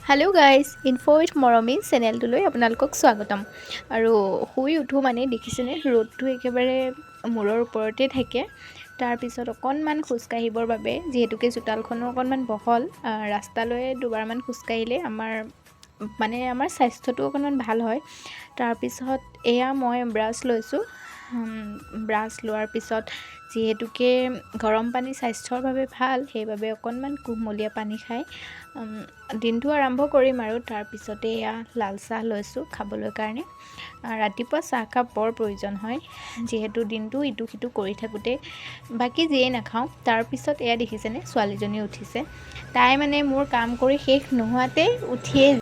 Hello' guys, ইনফ' with মৰমী চেনেলটোলৈ আপোনালোকক স্বাগতম। আৰু শুই উঠোঁ মানে দেখিছেনে, ৰ'দটো একেবাৰে মূৰৰ ওপৰতে থাকে। তাৰপিছত অকণমান খোজকাঢ়িবৰ বাবে, যিহেতুকে চোতালখনো অকণমান বহল, ৰাস্তালৈ দুবাৰমান খোজকাঢ়িলে আমাৰ মানে আমাৰ স্বাস্থ্যটো অকণমান ভাল হয়। তাৰপিছত এয়া মই ব্ৰাছ লৈছোঁ। ব্ৰাছ লোৱাৰ পিছত, যিহেতুকে গৰম পানী স্বাস্থ্যৰ বাবে ভাল, সেইবাবে অকণমান কুমলীয়া পানী খাই দিনটো আৰম্ভ কৰিম। আৰু তাৰপিছতে এয়া লাল চাহ লৈছোঁ খাবলৈ কাৰণে। ৰাতিপুৱা চাহকাপ বৰ প্ৰয়োজন হয়, যিহেতু দিনটো ইটো সিটো কৰি থাকোঁতে বাকী যিয়েই নাখাওঁ। তাৰপিছত এয়া দেখিছেনে, ছোৱালীজনী উঠিছে। তাই মানে মোৰ কাম কৰি শেষ নোহোৱাতেই উঠিয়েই।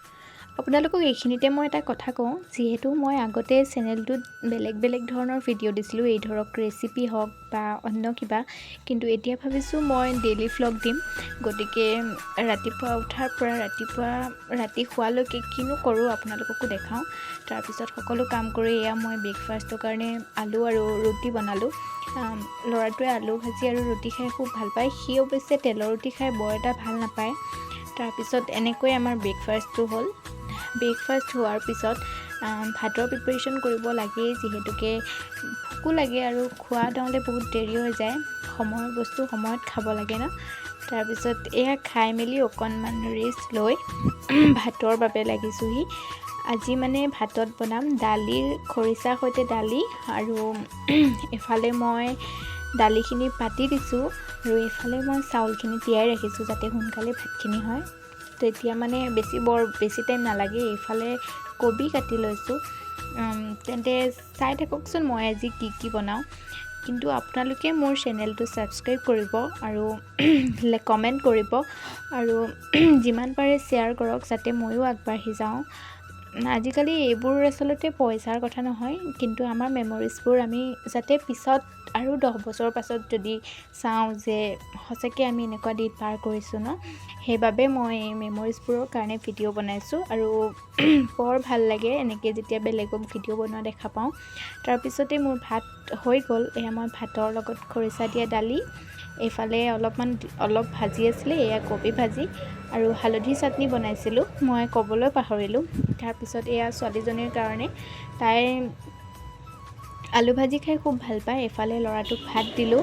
আপোনালোকক এইখিনিতে মই এটা কথা কওঁ, যিহেতু মই আগতে চেনেলটোত বেলেগ বেলেগ ধৰণৰ ভিডিঅ' দিছিলোঁ, এই ধৰক ৰেচিপি হওক বা অন্য কিবা, কিন্তু এতিয়া ভাবিছোঁ মই ডেইলি ভ্লগ দিম। গতিকে ৰাতিপুৱা উঠাৰ পৰা ৰাতিপুৱা ৰাতি শোৱালৈকে কিনো কৰোঁ, আপোনালোককো দেখাওঁ। তাৰপিছত সকলো কাম কৰি এয়া মই ব্ৰেকফাষ্টৰ কাৰণে আলু আৰু ৰুটি বনালোঁ। ল'ৰাটোৱে আলু ভাজি আৰু ৰুটি খাই খুব ভাল পায়। সি অৱশ্যে তেলৰ ৰুটি খাই বৰ এটা ভাল নাপায়। তাৰপিছত এনেকৈ আমাৰ ব্ৰেকফাষ্টটো হ'ল। ব্ৰেকফাষ্ট হোৱাৰ পিছত ভাতৰ প্ৰিপেৰেশ্যন কৰিব লাগেই, যিহেতুকে ভোকো লাগে আৰু খোৱা নহ'লে বহুত দেৰি হৈ যায়। সময়ৰ বস্তু সময়ত খাব লাগে ন। তাৰপিছত এয়া খাই মেলি অকণমান ৰেষ্ট লৈ ভাতৰ বাবে লাগিছোঁহি। আজি মানে ভাতত বনাম দালিৰ খৰিচাৰ সৈতে দালি। আৰু এফালে মই দালিখিনি পাতি দিছোঁ আৰু এইফালে মই চাউলখিনি তিয়াই ৰাখিছোঁ, যাতে সোনকালে ভাতখিনি হয়। তেতিয়া মানে বৰ বেছি টাইম নালাগে। এইফালে কবি কাটি লৈছোঁ। তেন্তে চাই থাককচোন মই আজি কি কি বনাওঁ। কিন্তু আপোনালোকে মোৰ চেনেলটো ছাবস্ক্ৰাইব কৰিব আৰু কমেণ্ট কৰিব আৰু যিমান পাৰে শ্বেয়াৰ কৰক, যাতে ময়ো আগবাঢ়ি যাওঁ। আজিকালি এইবোৰ আচলতে পইচাৰ কথা নহয়, কিন্তু আমাৰ মেমৰিজবোৰ আমি যাতে পিছত আৰু 10 বছৰৰ পাছত যদি চাওঁ যে সঁচাকৈ আমি এনেকুৱা দিন পাৰ কৰিছোঁ ন, সেইবাবে মই এই মেমৰিজবোৰৰ কাৰণে ভিডিঅ' বনাইছোঁ। আৰু বৰ ভাল লাগে এনেকৈ যেতিয়া বেলেগক ভিডিঅ' বনোৱা দেখা পাওঁ। তাৰপিছতে মোৰ ভাত হৈ গ'ল। এয়া মই ভাতৰ লগত খৰিচা দিয়া দালি, এইফালে অলপমান অলপ ভাজি আছিলে, এয়া কবি ভাজি আৰু হালধি চাটনি বনাইছিলোঁ, মই ক'বলৈ পাহৰিলোঁ। তাৰপিছত এয়া ছোৱালীজনীৰ কাৰণে, তাই আলু ভাজি খাই খুব ভাল পায়। এইফালে ল'ৰাটোক ভাত দিলোঁ।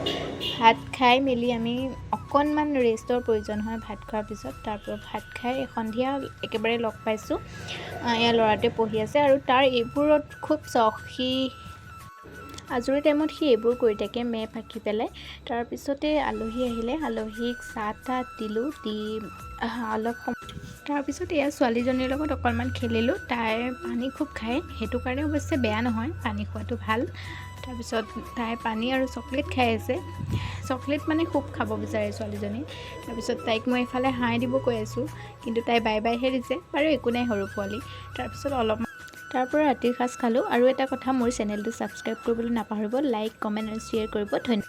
ভাত খাই মেলি আমি অকণমান ৰেষ্টৰ প্ৰয়োজন হয় ভাত খোৱাৰ পিছত। তাৰপৰা ভাত খাই সন্ধিয়া একেবাৰে লগ পাইছোঁ। এয়া ল'ৰাটোৱে পঢ়ি আছে আৰু তাৰ এইবোৰত খুব চখ। সি আজৰি টাইমত সি এইবোৰ কৰি থাকে, মেপ আঁকি পেলাই। তাৰপিছতে আলহী আহিলে, আলহীক চাহ তাহ দিলোঁ। দি অলপ সময় তাৰপিছত এয়া ছোৱালীজনীৰ লগত অকণমান খেলিলোঁ। তাই পানী খুব খায়, সেইটো কাৰণে অৱশ্যে বেয়া নহয়, পানী খোৱাটো ভাল। তাৰপিছত তাই পানী আৰু চকলেট খাই আছে। চকলেট মানে খুব খাব বিচাৰে ছোৱালীজনী। তাৰপিছত তাইক মই এইফালে হাই দিব কৈ আছোঁ, কিন্তু তাই বাই বাইহে দিছে। বাৰু, একো নাই, সৰু পোৱালি। তাৰপিছত অলপমান তাৰ পৰা ৰাতিৰ সাঁজ খালোঁ। আৰু এটা কথা, মোৰ চেনেলটো ছাবস্ক্ৰাইব কৰিবলৈ নাপাহৰিব, লাইক, কমেণ্ট আৰু শ্বেয়াৰ কৰিব। ধন্যবাদ।